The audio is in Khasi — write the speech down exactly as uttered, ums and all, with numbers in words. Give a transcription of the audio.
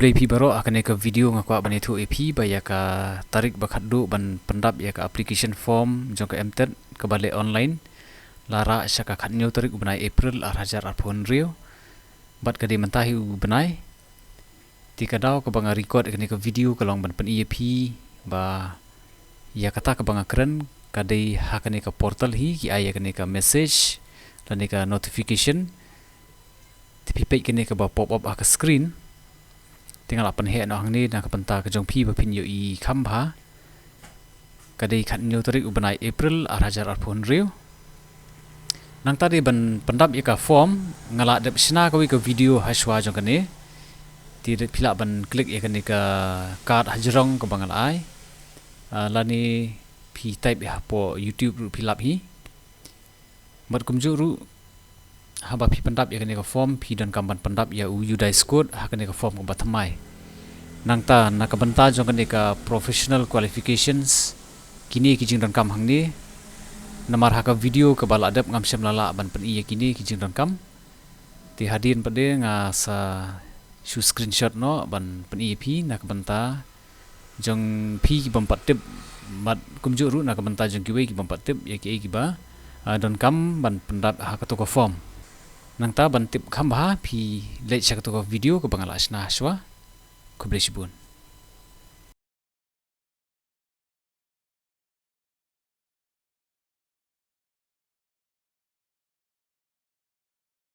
Khublei phi baroh. Ha kane ka video nga kwah ban ïathuh ïa phi ba ïa ka tarik ba khatduh ban pyndap ïa ka application form jong ka M TET kaba leh online la rah sha ka khathynñiew tarik u bnai April ar hajar arphew hynriew. Bad ka dei mynta hi u bnai. Te ka daw kaba nga record ïa kane ka video ka long ban pyni ïa phi ba ïa kata kaba nga kren ka dei ha kane ka portal hi ki ai ïa kane ka message lane ka notification. Te phi peit kane kaba pop up ha ka screen. Te nga la pynheh noh hangne na ka bynta ka jong phi ba phin ïohi kham bha. Ka dei khathynñiew tarik u bnai April ar hajar arphew hynriew. Nangta dei ban pyndap ïa ka form, nga la dep shna kawei ka video ha shuwa jong kane. Te dep phi lah ban click ïa kane ka card hajrong kaba nga la ai. Ah, lane phi type ïa hapoh YouTube ruh phi lap hi. Bad kumjuh ruh haba phi pyndap ïa kane ka form phi donkam ban pyndap ïa u UDISE code ha kane ka form kaba thymmai. Nangta na ka bynta jong kane ka professional qualifications, kine ki jingdonkam hangne. Namar ha ka video kaba la dep ngam shym la lah ban pyni ïa kine ki jingdonkam. Te hadien pat de nga sa shu screenshot noh ban pyni ïa phi na ka bynta jong phi ki bym pat tip, bad kumjuh ruh na ka bynta jong kiwei ki bym pat tip ïa kiei kiba, ah, donkam ban pyndap ha kato ka form. Nangta ban tip kham bha phi leit sha kato ka video kaba nga la shna ha shuwa. Khublei shibun.